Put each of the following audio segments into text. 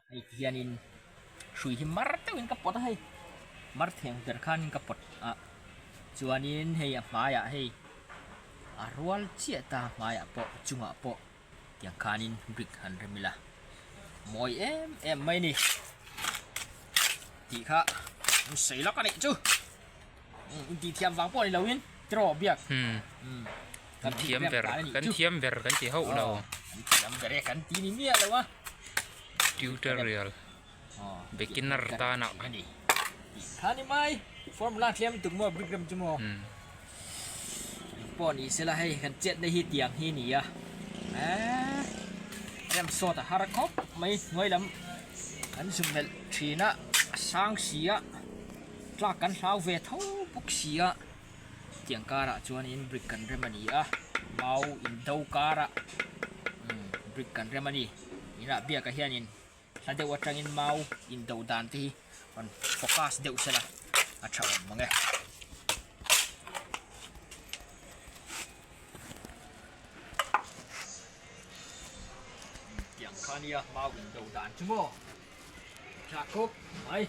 Hei ti hianin hrui hi mar deuhin ka pawt a hei, mar theng ber khanin ka pawt a, chuanin hei a hmaiah hei a rual chiah ta hmaiah pawh chungah pawh tiang khanin brick han rem ila mawi em em mai a ni tih kha an sawi lawk a nih chu intih thiam vang pawh ni loin tiraw biak kan thiam ber kan thiam ber kan ti hauh lo kan thiam ber e kan ti ni miah lo a tutorial beginner tana ani tih kha ni mai formula tlem tuk maw brick rem chu maw pawh ni sela hei kan chet na hi tiang hi ni a eee rem sawt a har khawp mai hnuai lam kan zum melh thin a a sang si a tlak kan hlau ve tho bawk si a tiang karah chuanin brick kan rem a ni a mau in do karah umm brick kan rem a ni inah biakah hianin hla deuh atangin mau in do dan te hi rawn focus deuh sela a tha awm mang e. Tiang kha nia mau in do dan chu maw tha khawp mai.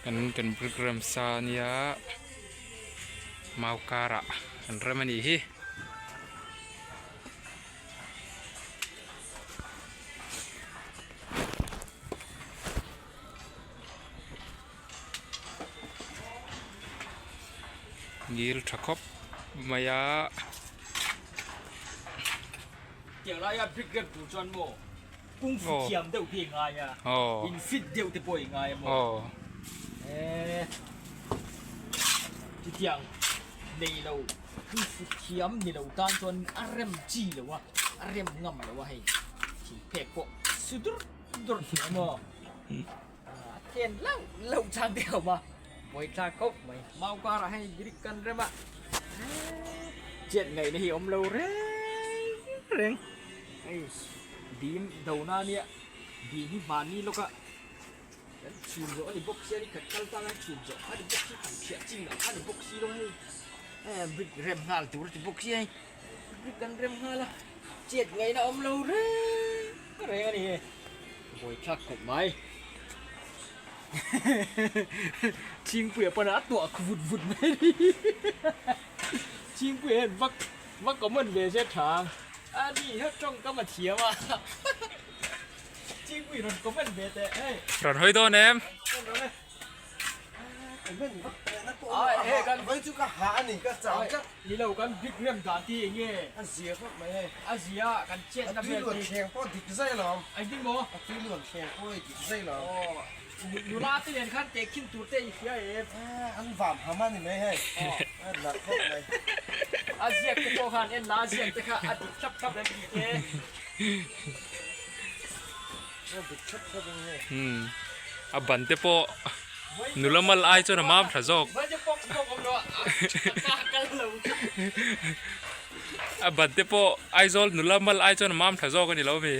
Kan kan brick rem sa ania mau karah an rem a nih hi. Ngil tha khawp mai a. Tiang laia brick rem tur chuan maw kung fu thiam deuh khi i ngai a, in fit deuh te pawh i ngai a maw. Eee chutiang nei lo kung fu thiam ni lo tan chuan a rem chi lo a, a rem ngam lo a hei thil phek pawh su dur dur hle maw. A then lauh lauh chang te a awm a, buaithlak khawp mai. Mau karah hei brick kan rem a, chet ngaihna hi a awm lo reng reng. Hei dim do na ania, dim hi hmanni lawk a kan chhun zawh a ni bawk sia ni khat kal tang a chhun zawh kha ni bawk si kan thiah chin lah kha ni bawk si lo hei brick rem nghal tur a ti bawk sia hei brick kan rem nghal a, chet ngaihna a awm lo reng reng a ni hei. Buaithlak khawp mai. Chhingpuia pawn a tuah khu vut vut mai a ni. Chhingpuia hian vak vak comment ve se tha ang. A ni hi tawngkam a thiam a. Chhingpui rawn comment ve teh hei. Rawn hawi dawn em? Ni lo kan big rem dan ti eng nge? A zia khawp mai hei. A zia kan chet na vel ti. A tui luan thleng pawh dik zai lo. A ding maw? A tui luan thleng pawh i dik zai lo. Aw nula te nen khan tehkhin tur te i hria em? An vam ham a ni mai hei. A nalh khawp mai. A ziak te pawh khan en la a ziak te kha a dik thlap thlap em tih te. A dik thlap thlap em hei. A ban te pawh Nula mal ai chuan a mam tha zawk. A ban te pawh Aizawl nula mal ai chuan a mam tha zawk a ni lo mi.